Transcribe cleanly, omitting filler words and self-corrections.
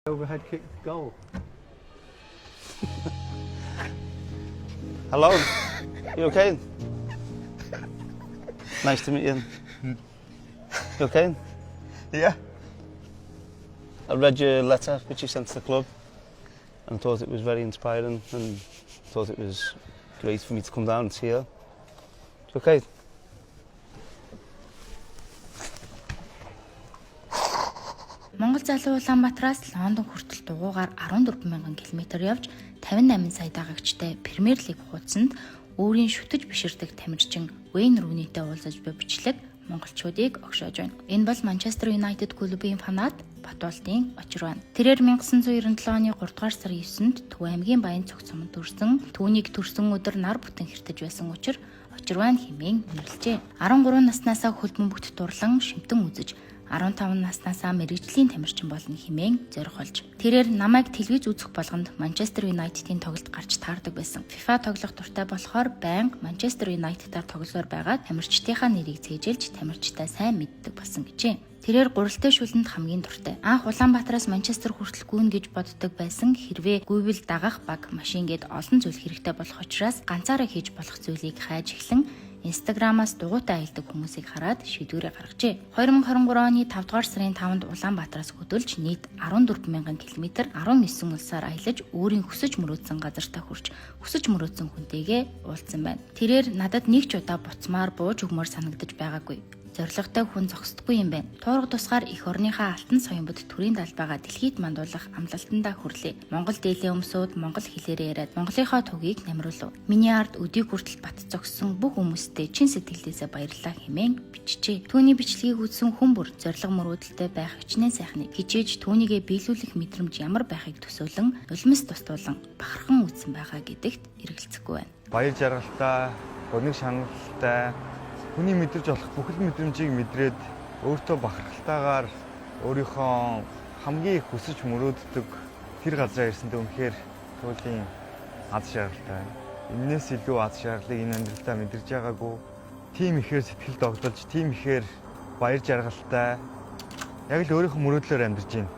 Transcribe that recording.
Overhead kick goal. Hello. You okay? Nice to meet you. You okay? Yeah. I read your letter which you sent to the club and thought it was very inspiring and thought it was great for me to come down and see you. It's okay. Монгол залуу Улаанбаатараас Лондон хүртэл дугуйгаар 14,000 км явж 58 сая дагагчтай Премьер Лиг хуудсанд өөрийн шүтэж биширдэг тамирчин Вейн Рүүнитэй уулзаж буй бичлэг монголчуудыг огшоож байна. Энэ бол Манчестер Юнайтед клубын фанат Батуулдын очир байна. Тэрээр 1997 оны 3 дугаар сарын 9-нд Төв аймгийн Баян цогц суманд төрсөн. Түүнийг төрсөн өдөр нар бүтэн хэртэж байсан учир Очирван хэмээн нэрлэжээ. 13 наснаасаа хөл бөмбөгт дурлан шимтэн үзэж 15 наснаасаа мэргэжлийн тамирчин болно хэмээн зориг болж. Тэрээр намайг телевиз үзэх болгонд Манчестер Юнайтедийн тоглолт гарч таардаг байсан. FIFA тоглох дуртай болохоор байнга Манчестер Юнайтедаар тоглосоор байгаа тамирчдынхаа нэрийг цээжилж тамирчдаа сайн мэддэг болсон гэжээ. Тэрээр гурилтай шүлэнд хамгийн дуртай. Анх Улаанбаатараас Манчестер хүртэл гүйнэ гэж боддог байсан. Хэрвээ гүйвэл дагах баг машин гээд олон зүйл хэрэгтэй болох учраас ганцаараа хийж болох зүйлийг хайж эхлэн Инстаграмаас дугуйтай аялдаг хүмүүсийг хараад шийдвэрээ гаргажээ. 2023 оны 5 дугаар сарын 5-нд Улаанбаатараас хөдөлж нийт 14,000 км 19 улсаар аялаж өөрийн хүсэж мөрөөдсөн газартаа хүрч хүсэж мөрөөдсөн хүнтэйгээ уулзсан байна. Тэрээр надад нэг ч удаа буцмаар бууж өгмөр санагдаж байгаагүй. Зорилготой хүн зогсдоггүй юм байна. Туурга тусгаар эх орныхаа алтан соёмбод төрийн далбайгаа дэлхийд мандуулах амлалтандаа хүрлээ. Монгол дээлээ өмсөөд монгол хэлээрээ яриад Монголынхоо тугийг намруулв. Миний ард өдийг хүртэл бат зогссон бүх хүмүүстээ чин сэтгэлээсээ баярлалаа хэмээн бичжээ. Түүний бичлэгийг үзсэн хүн бүр зорилго мөрөөдөлтэй байх хичнээн сайхныг хичээж түүнийгээ биелүүлэх мэдрэмж ямар байхыг төсөөлөн нулимс тустуулан бахархан үзсэн байгаа гэдэгт эргэлзэхгүй байна. Баяр жаргалтай, гуниг шаналлтай, хүний мэдэрч болох бүхэл мэдрэмжийг мэдрээд өөртөө бахархалтайгаар өөрийнхөө хамгийн их хүсэж мөрөөддөг тэр газараа ирсэндээ үнэхээр туйлын аз жаргалтай байна. Энээс илүү аз жаргалыг энэ амьдралдаа мэдэрч байгаагүй. Тийм ихээр сэтгэл догдолж, тийм ихээр баяр жаргалтай. Яг л өөрийнхөө мөрөөдлөөр амьдарч байна.